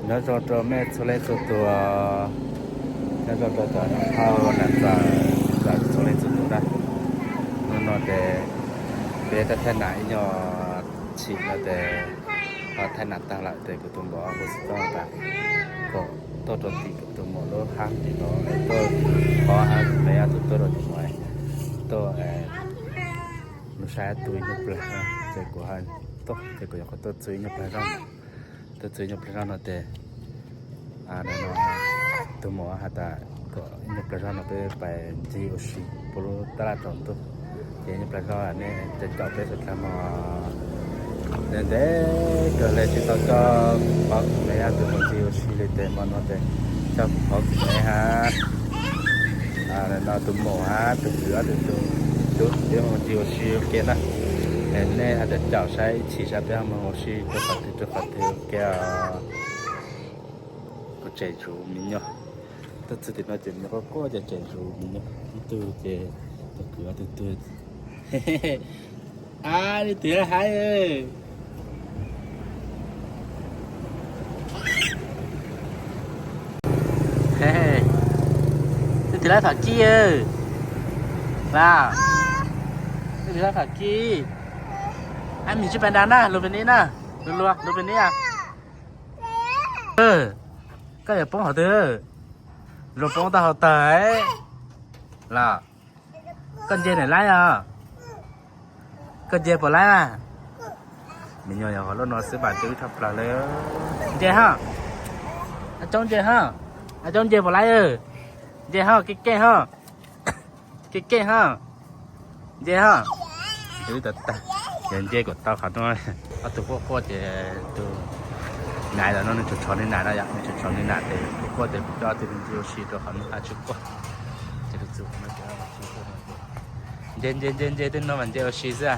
Nyob zoo rau mej txhua leej txhua tus, nyob zoo rau cov hau nam txawm txhua leej txhua tus na. Hnub no ces peb tau thaij nam ib nyuag chim no ces, thaij nam tag lawm ces kuv tus maum hu xov tooj tas kom tuaj rau tim kuv tus maum lub hab tim no, tuaj pov hab me ab tug tuaj rau tim no, tuaj lub sab tug ib nyuag plag na, ces kuv tuaj ces kuv yuav qhov tuaj txug ib nyuag plag zog, tuaj txug ib nyuag plag zog no ces tus maum has tas kom ib nyuag plag zog no peb pais ncig ua si puag lub tab laj tsaus ntuj, ces ib nyuag plag zog nej caum caum peb sawv dlawg mog. Ntev ntev kawg li tsis tau coj kuv pov kuv me ab tug mus ncig ua si li ces hmo no ces coj kuv pov kuv me hab no tus maum hab tus kwv ob tug tub peb mus ncig ua si ua ke na. Es nej ho caum caum saib ib chim saib peb ho mus ua si rau qhov twg rau qhov twg ua ke os. Kuv tseem zuv me nyuam, tuaj txug tim no ces me nyuam quaj quaj ces tseem zuv me nyuam, ib tug ces tus kwv ob tug tug. Ab, leej twg lawv hais, leej twg lawv pham kij, leej twg lawv pham kij. Ab, me tsis pais nrad na, lug pem ni na, lug lug lug pem ni. Koj yuav poob qhov twg? Zoo poob tau hauv tawg los. Koj nce niam laib os? Koj nce puas laib mas? Me nyuam yog qhov loj no xwb mas twb tshaj plaws li. Nce ho. Ab coob nce ho. Ab coob nce puas laib? Nce ho, keej keej ho. Keej keej ho. Nce ho. Wb tag tag, yog nce kom tau qhov no. Ob tug quaj quaj ces tus nais los no nws tshov tshov nws nam no yom, nws tshov tshov nws nam ces quaj quaj ces kuv coj ob tug mus ncig ua si rau qhov no hab tsis quaj. Ces nce nce nce nce tej no mas nce ua si xwb.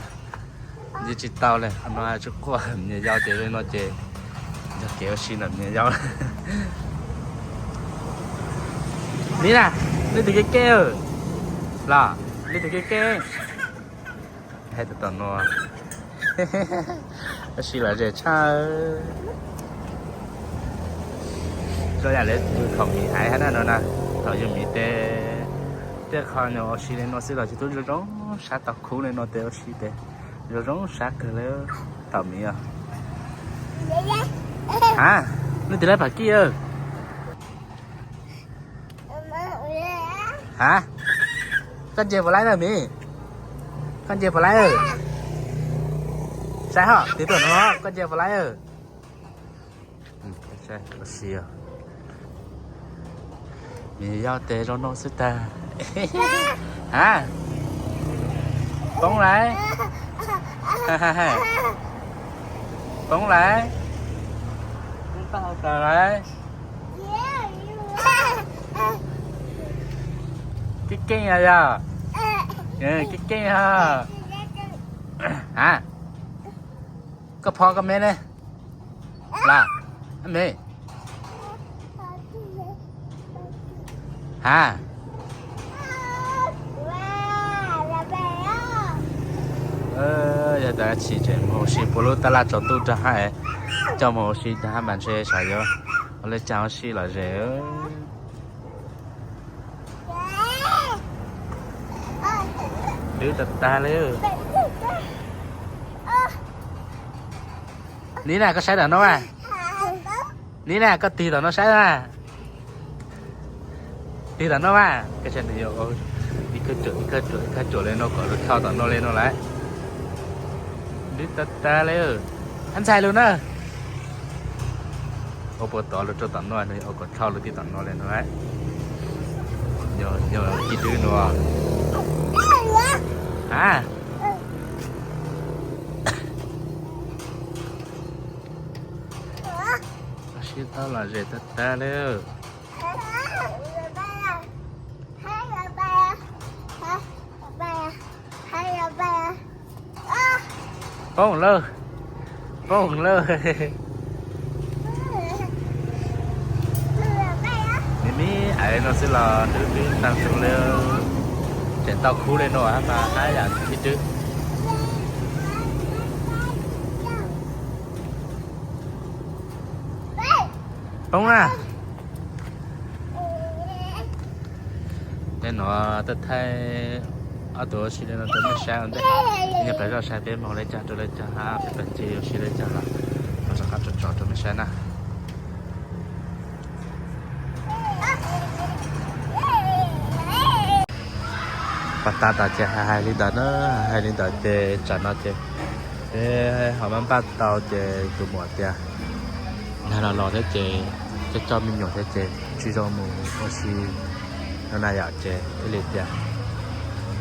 Nce tsis tau li, qhov no hab tsis quaj, me nyuam yau ces li no ces yog kev ua si ntawm me nyuam yau. Ni na, leej twg keej keej los, leej twg keej keej. Hais tom no, ua si lom zem tshaj. Zoo yam li thaum miv hais hab na no na, thaum yus miv tes tej qho nyuag ua si li no xwb los tsis tub zoo zoo sab, tau khub li no tes ua si tes zoo zoo sab kawg li thaum miv os. Ha, leej twg lawv pham kij? Ha, koj nce puas laib na miv? Koj nce puas laib? Saib ho, tiv tuaj no, koj nce puas laib? Ua si, me yau tes zoo no xwb tag. Ha, poob lawm. Poob lawm. Poob tag hauv tawg lawm. Keej keej os yog. Keej keej os. Ha, koj pho koj me ne los me. Ha, yog tas tsis tseem mus ua si puag lub tab laj tsaus ntuj rau hab, coj mus ua si rau hab mas ntshe xyov yuav ua li cas ua si lom zem. Twb tag tag li. Nib na, koj saib tom no mas. Nib na, koj tig tom no saib na. Tig tom no mas, koj saib nws yuav ib khawb ruam ib khawb ruam ib khawb ruam li no kom lug tho tom no li no lawm. Twb tag tag li. Ab ntxhais lug na. Ua puas tod lug rau tom no, nws ua kom tho lug tib tom no li no lawm. Yog ci dwb no. A, sib tau lom zem tag tag li. Poob lawm, poob lawm. Nws me me ais no xwb los twb twb tag tus li. Tseem tau khub li no mas hab yam tib twb. Poob na. Tej no tej thaij ob tug ua si li no rau nej saib ua ntej. Nyob plas zoj saib peb moog le caag rau le caag hab peb plas ncig ua si le caag los, los rov qab tso tso rau nej saib na. Pas tas tas ces hais li ntawd na, hais li ntawd ces tsam no ces peb ho maj npaj tau ces tus muam tias nag los los thiab ces coj coj me nyuam thiab ces tsis zoo mus ua si no na yom, ces thiaj li tias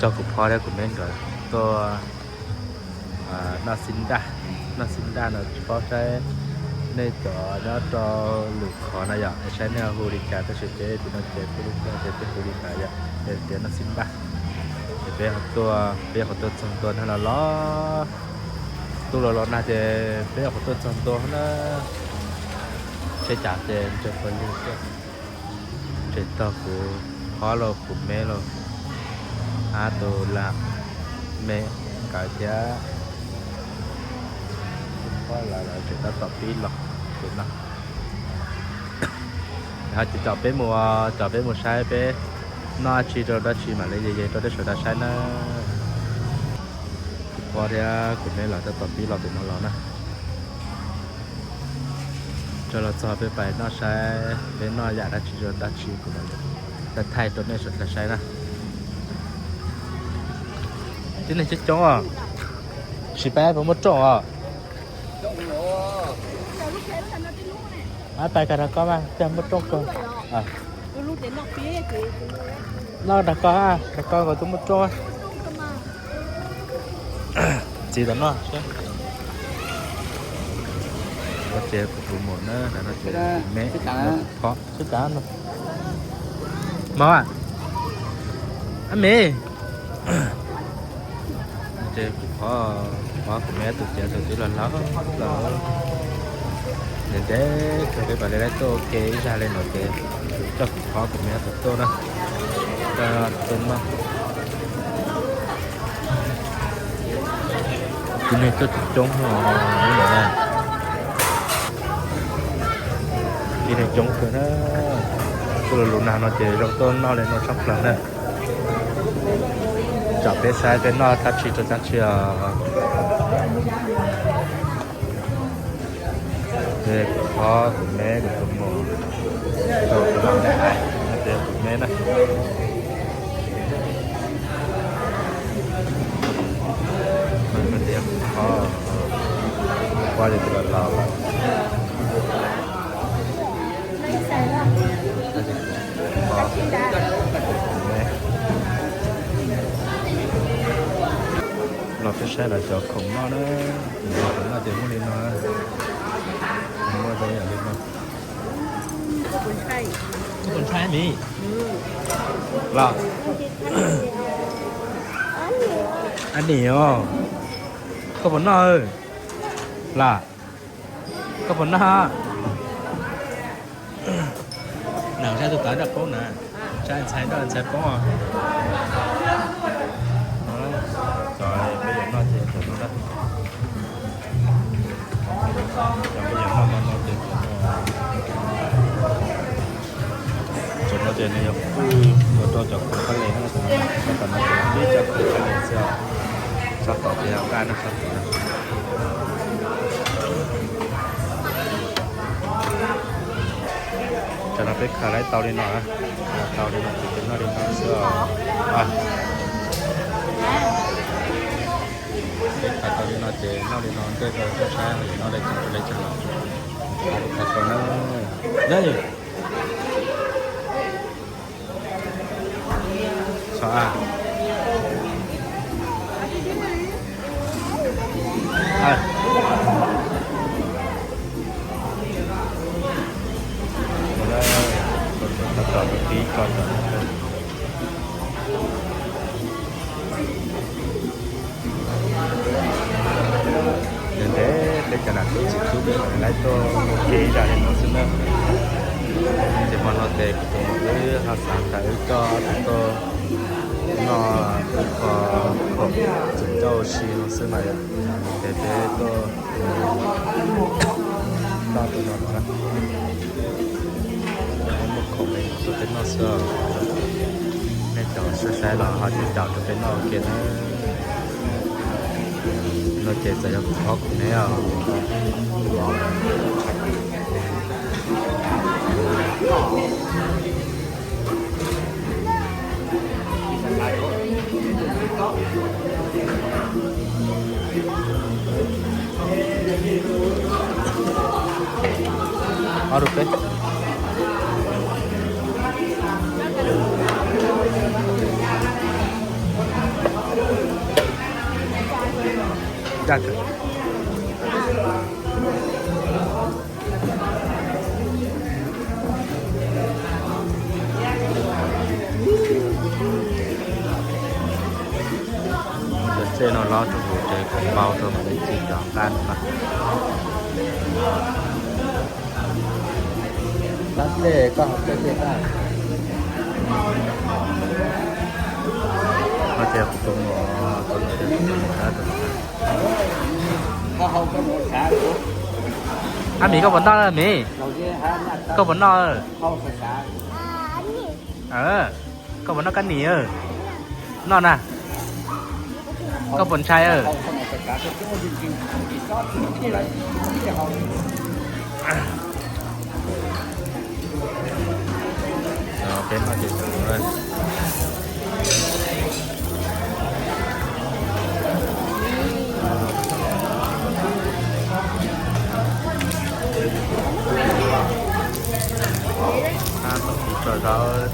coj kuv phob thiab kuv me nkawd tuaj noj xib ntaj. Noj xib ntaj no tsis paub saib nej cov nyob rau lwm qhov na yom, saib nej hu li cas tab sis peb tim no ces peb lub caij ces peb hu li ntawd yom, tias noj xib ntaj. Ces peb, peb yuav qhov tuaj txog ntua nag los los, tuaj los los nag ces peb yuav qhov tuaj txog ntua na. Seb cas ces ntshe puav leej xwb. Tseem tog kuv phob los kuv me los, hab tus lam me nkawd thiab. Phob lawv tseem tab tom pib los tus no. Ho ces caum peb mus, caum peb mus saib peb noj dab tsi rau dab tsi mam li yees yees rau nej sawv daws saib na. Kuv phob thiab kuv me lawv tab tom pib los tus no los na. Tso los txog peb pais noj saib peb noj yam dab tsi rau dab tsi kuv mam li thaij rau nej sawv daws saib na. Tib neeg coob coob os. Sim pab puas muaj rooj os? Pais kag rau koj mas, muaj rooj kawg. Noj rau koj, rau koj nkawd twb muaj rooj. Txiv tom noj. Ces kuv tus muam na, no ces me, kuv phob xwb tas no. Mog, ab me. Ces kuv phob, kuv phob kuv me tus txiv tus twb los hlawv los. Ntev ntev kawg peb mam li lawv tuaj ua ke ib zag li no ces coj kuv phob kuv me tus tuaj na. Tuaj noj. Tib neeg tuaj coob coob no, tib neeg coob kawg na. Tuaj lug lug nag no ces zoo tuaj noj li no tshaj plaws na. Tsam peb saib peb noj dab tsi rau dab tsi os. Ces kuv phob kuv me kuv tus muam, kuv tus muam, ces kuv me na. Kuv phob, kuv phob ces twb los laus lawm. Los peb saib lawv cov khoom noj na. Khoom noj ces muaj li no, muaj zoo yam li no. Koj puas ntshai mis? Los, ab nim os, koj puas noj? Los, koj puas noj? Nag saib tus tod daj poob na, saib ntxhais daj ntxhais poob os. Cov peb yuav noj ces cov no na. Cov peb yuav noj no no ces cov no ces nws yog pwj ua rau cov khoom kab les na, cov no ces ib cov khoom kab les xwb os. Sab tom ces yog daj na, sab tom na. Tam no peb khaws lawv tau li no, tau li no ces noj li no xwb os. Peb khaws tau li no ces noj li no ntej rau koj saib yuav noj li cas rau li cas los. Khaws tau na. Xov a. Tab tom tib ko. Ntev ntev peb cov nam tub txiv tub peb mam li lawv tuaj ua ke ib zag li no xwb na. Ces hmo no ces kuv tus muam wb ho xav tas wb coj tus tuaj noj ib qho khoom tseem coj ua si no xwb na yom. Ces peb tuaj noj tus no na. Saib los ho tsis caum rau peb noj ua ke na. No ces txawm yog kuv qhov kuv neb os. Ob rau peb. Cov txej no lob rau hauv ces kom npau rau mam li txi cov nqaj no na. Tab sis koj hauv txej txej tab. Koj tias kuv tus muam, tus muam tias kuv tus muam tab tus. Ab Mim, koj puas noj na Mim? Koj puas noj? Koj puas noj kab nim? Noj na. Koj puas ntshai? Peb noj ces tau. Ab, tom tiv tso zaub.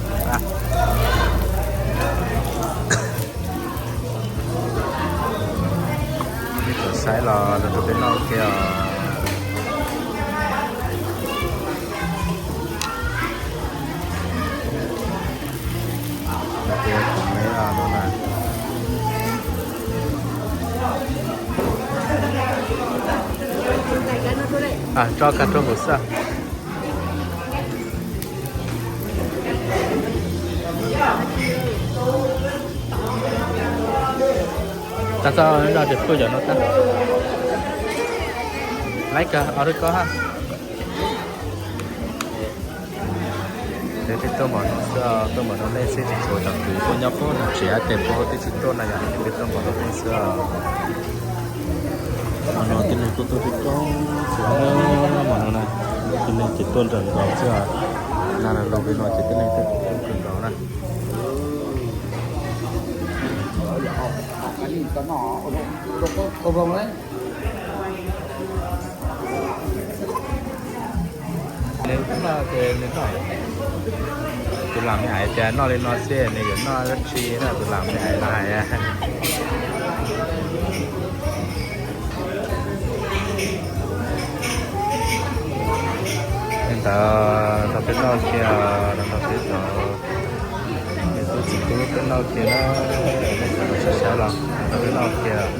Peb tuaj saib los rau peb noj ua ke os. Tso kag rau hauv xwb. Tag txog no ces pw cov no tag. Laib kag os rau koj ha. Peb tuaj npaum no xwb, tuaj npaum no nej xwb tsis tshuav cov kwv tuaj nyob puag nram tsev hab tes puab twb tsis tuaj na yom, peb tuaj npaum no xwb. Hmo no tib neeg tuaj tuaj coob coob xwb na, hmo no na, tib neeg ces tuaj nrawm nkaus xwb. Nag los peb no ces tib neeg tuaj coob kawg nkaus na. Nws noj ces nws noj. Tus lam me ais tias noj li no xwb nws yuav noj dab tsi na, tus lam me ais no hais. Li ntawd los peb noj kiag, los peb tau, peb tub txiv tub peb noj kiag na, nej tau saib saib los peb noj kiag.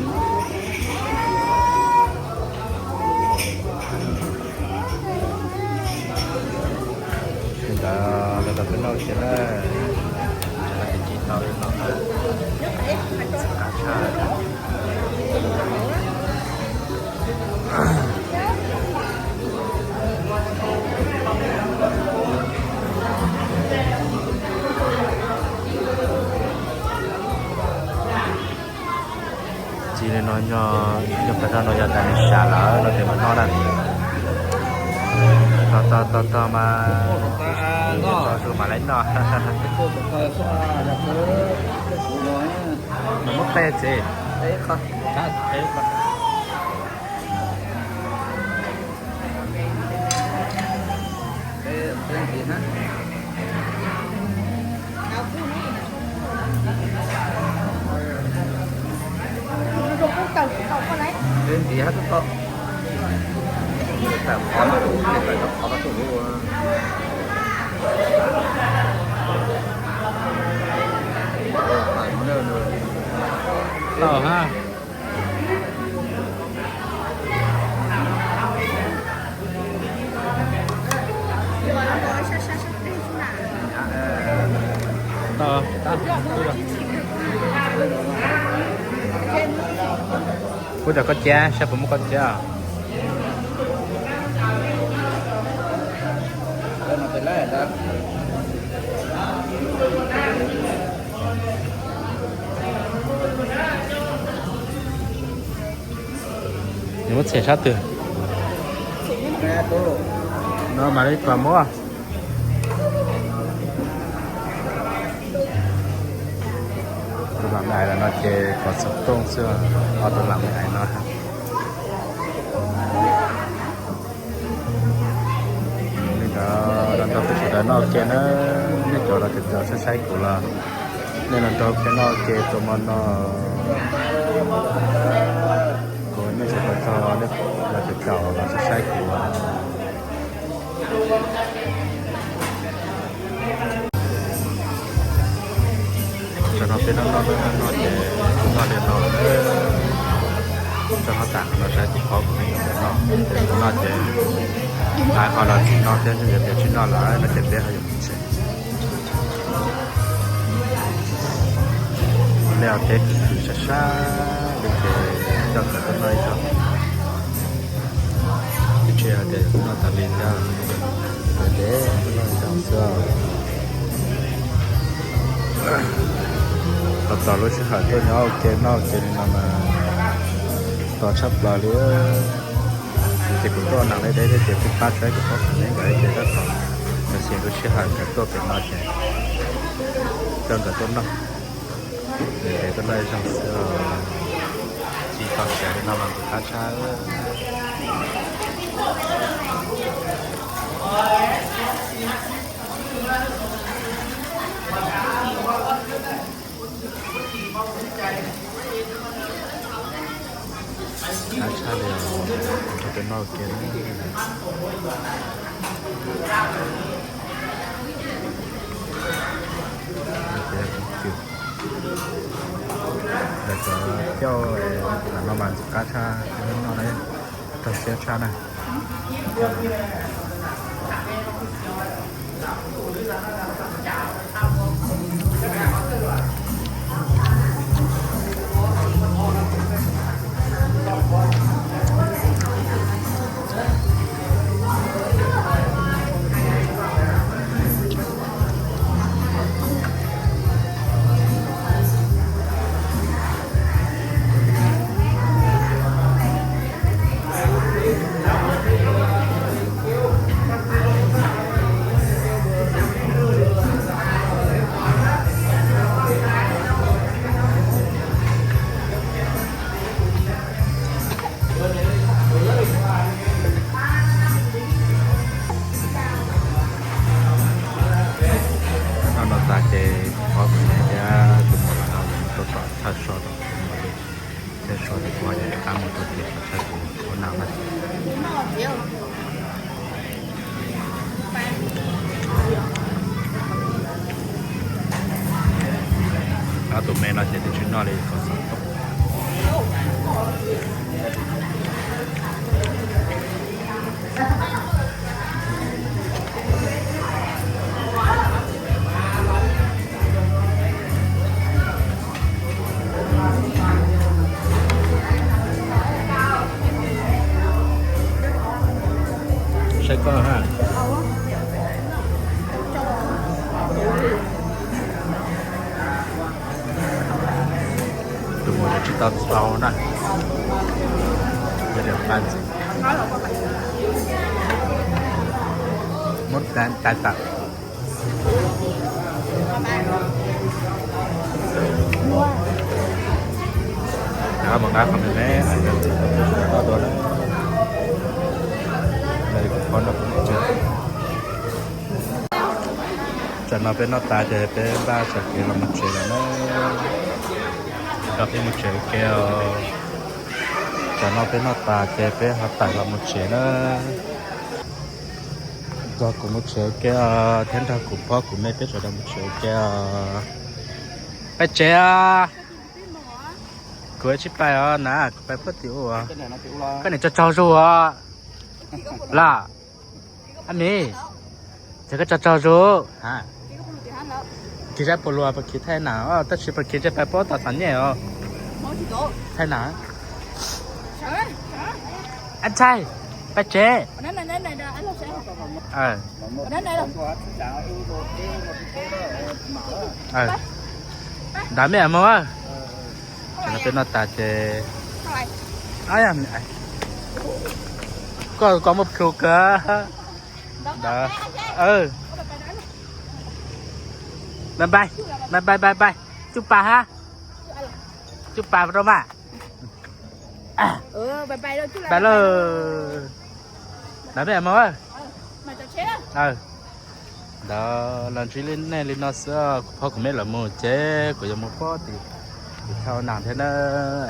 Li ntawd los peb noj kiag na, ces no ces cia tau li no na, qab tshaj. Txiv li no nyob, nyob pem zog no yog tas nws sawv lawm no ces mam noj na. Tog tog tog tog mas, tog tog mas laib noj. Mas muab qe txiv. Tau ha. Tau, tau. Pub rau koj ciab, saib puas muaj koj ciab. Nws muab txhem sab twg? No mas li pam muab. Tus lam me ais los no ces kov xov tooj xwb, ob tug lam me ais no. Li ntawd los nrog peb sawv daws noj ua ke na, nej cov los caum caum saib saib kuv los nej los nrog peb noj ua ke tus mo no. Kuv nej sawv daws txog nej los caum caum los saib saib kuv. Tsam no peb noj noj noj noj ces kuv noj li no lawm. Tso noj tas no saib kuv phob kuv me nyuam noj, kuv noj ces lawv ho los tsis noj thiab, yog tias tsis noj lawm no ces peb ho yuav mus tsev. Lawv teb khwv khwv sab sab li ces coj nkawd tuaj noj ib zaug. Twb tsis hais tias noj tas li thiab, nkawd teb tuaj noj ib zaug xwb. Tos tos lub sij hawm tuaj nyob ua ke noj ua ke li no mas tos tshaj plaws li. Ces kuv tuaj nees deb deb thiab ces kuj pab tsis tau kuv phob kuv me nkawd ces tab tom xav xyem lub sij hawm nkawd tuaj pem no ces coj nkawd tuaj noj. Ntev ntev tuaj noj ib zaug xwb, tsis tau siav li no mas kuv qab tshaj. Qab tshaj li os, nrog peb noj ua ke na. Lawv cov cauj lam no mas ntxim qab tshaj, noj na, raug siab tshaj na. Noj no tas ces kuv phob kuv me thiab tus muam lawv ho yuav mus rau tom thawj soj tom kuv mus li. Thawj soj ces kuv ho yuav rov qab mus rau tim qhov chaw kuv ua nas na. Ob tug me no ces twb tsis noj li qhov xov tooj. Saib koj ha. Tus muam tsis tau tau na. Muab tais tawm. Mus nqa qhov me me, toj dua na. Tsam no peb noj tas ces peb npaj txoj kev los mus tsev lawm na. Nrog peb mus tsev ua ke os. Tsam no peb noj tas ces peb ho tawm los mus tsev na. Nrog kuv mus tsev ua ke os, thiab nrog kuv phob kuv me peb sawv daws mus tsev ua ke os. Pais tsev os. Kuv tsis pais os na, kuv pais puag tim ub. Koj niam tsaug tsaug zug os. Los, a mis, ces koj tsaug tsaug zug. Khiv zaj puas luas, puas khiv thaij na, tab sis puas khiv ntshe pais puag tom txom nyem os. Thaij na. Ab txhais, pais tsev. Ntawd mej mus, peb noj tas ces, koj koj muaj plhu kawg. Bye bye, bye bye, bye bye. Cub pas ha, cub pas rau mas. Bye lawm. Ntawd mej mus. Ntawd los ntsib nej li no xwb, kuv phob kuv mej los mus ces kuv yuav mus pob tim, tim thaj nas thiab na.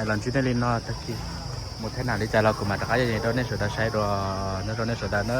Los ntsib nej li no tag kis, mus thaj nas li cas los kuv mam rov qab coj rau nej sawv daws saib dua, nyob zoo nej sawv daws na.